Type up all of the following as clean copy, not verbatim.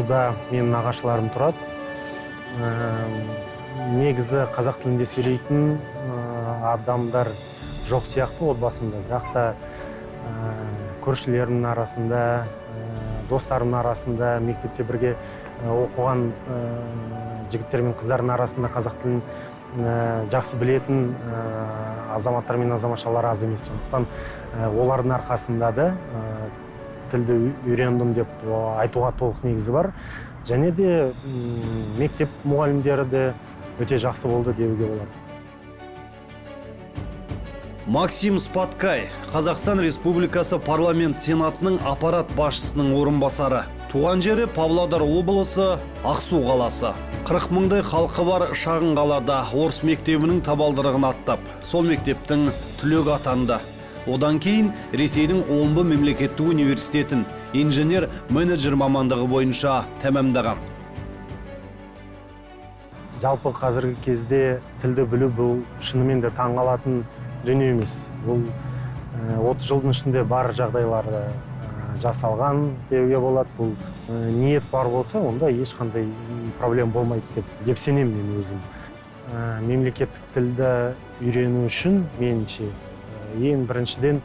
Ақсуда менің нағашыларым тұрады. Негізі қазақ тілінде сөйлейтін адамдар жоқ сияқты отбасымда, бірақ та көршілерімнің арасында, достарымның арасында, мектепте бірге оқыған жігіттер мен қыздардың арасында қазақ тілін жақсы білетін азаматтар мен азаматшалар аз емес. Сондықтан олардың арқасында да тілді үйрендім деп айтуға толық негізі бар. Және де мектеп мұғалімдері де өте жақсы болды деуге болады. Максим Спаткай, Қазақстан Республикасы Парламент Сенатының аппарат басшысының орынбасары. Туған жері Павлодар облысы, Ақсу қаласы. 40 мыңдай халқы бар шағын қалада орыс мектебінің табалдырығын аттап, сол мектептің түлегі атанды. Одан кейін Ресейдің Омбы мемлекеттік университетін инженер-менеджер мамандығы бойынша тәмамдаған. Жалпы қазіргі кезде тілді білу бұл шынымен де таңғалатын дүние емес. Бұл 30 жылдың ішінде бар жағдайларды жасалған деуге болады. Бұл ниет бар болса, онда ешқандай проблема болмайды деп сенемін мен өзім. Мемлекеттік тілді үйрену үшін, меніңше, ең біріншіден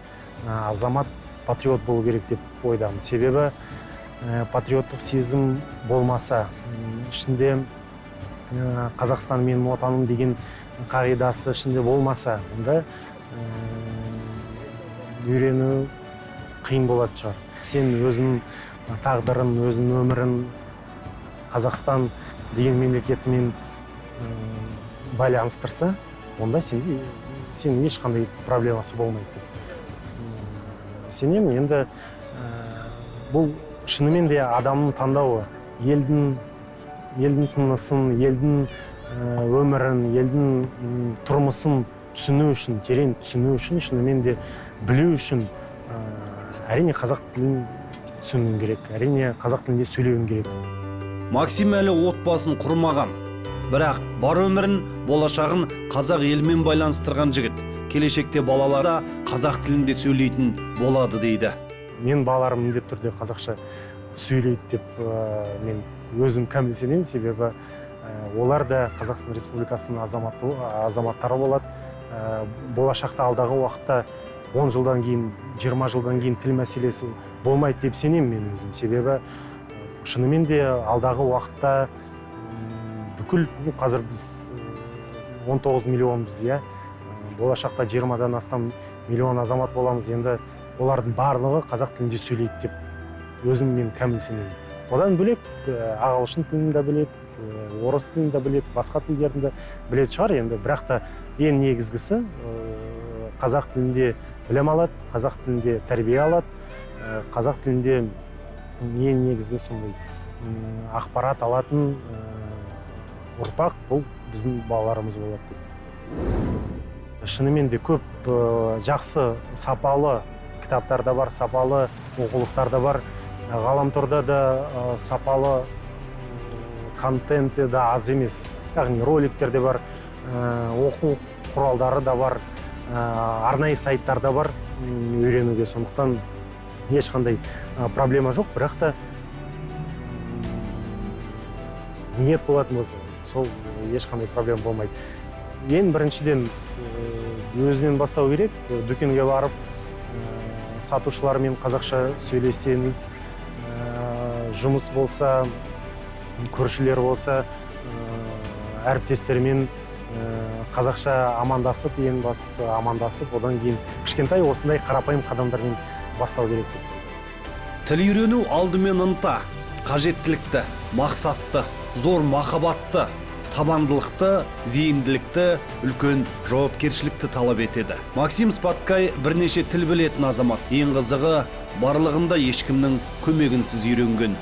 азамат патриот болу керек деп ойдамын. Себебі патриоттық сезім болмаса, ішінде Қазақстан менің отаным деген қағидасы ішінде болмаса, онда үйрену қиын болатын шығар. Сен өзің тағдырын, өзіңнің өмірін Қазақстан деген мемлекетімен байланыстырса, онда сенде сенің ешқандай проблемасы болмайды деп сенемін. Енді бұл шынымен де адамның таңдауы. Елдің тынысын, елдің өмірін, елдің тұрмысын түсіну үшін, терең түсіну үшін, шынымен де білу үшін, әрине, қазақ тілін түсінуің керек, әрине, қазақ тілінде сөйлеуің керек. Максим әлі отбасын құрмаған, бірақ бар өмірін, болашағын қазақ елімен байланыстырған жігіт. Келешекте балалары да қазақ тілінде сөйлейтін болады дейді. Менің балаларым міндетті түрде қазақша сөйлейді деп мен өзім кәміл сенемін. Себебі олар да Қазақстан Республикасының азаматтары болады. Болашақта, алдағы уақытта, 10 жылдан кейін, 20 жылдан кейін тіл мәселесі болмайды деп сенемін мен өзім. Себебі шынымен де алдағы уақытта бүкіл, ну, қазір біз 19 миллионбыз, иә. Болашақта 20-дан астам миллион азамат боламыз. Енді олардың барлығы қазақ тілінде сөйлейді деп өзім мен кәміл сенемін. Одан бөлек ағылшын тілін де біледі, орыс тілін де біледі, басқа тілдерін де білетін шығар енді. Бірақ та ең негізгісі қазақ тілінде білім алады, қазақ тілінде тәрбие алады, қазақ тілінде ең негізгі сондай ақпарат алатын ұрпақ бұл біздің балаларымыз болады деп. Шынымен де көп жақсы, сапалы кітаптар да бар, сапалы оқулықтар да бар. Ғаламторда да сапалы контенті де аз емес, яғни роликтер де бар, оқу құралдары да бар, арнайы сайттар да бар үйренуге. Сондықтан ешқандай проблема жоқ. Бірақ та ниет болатын болса, сол ешқандай проблема болмайды. Ең біріншіден өзінен бастау керек. Дүкенге барып сатушылармен қазақша сөйлессеңіз, жұмыс болса, көршілер болса, әріптестермен қазақша амандасып, ең бастысы амандасып, одан кейін кішкентай осындай қарапайым қадамдармен бастау керек деп. Тіл үйрену алдымен ынта, қажеттілікті, мақсатты, зор махаббатты, табандылықты, зейінділікті, үлкен жауапкершілікті талап етеді. Максим Спаткай бірнеше тіл білетін азамат. Ең қызығы, барлығында ешкімнің көмегінсіз үйренген.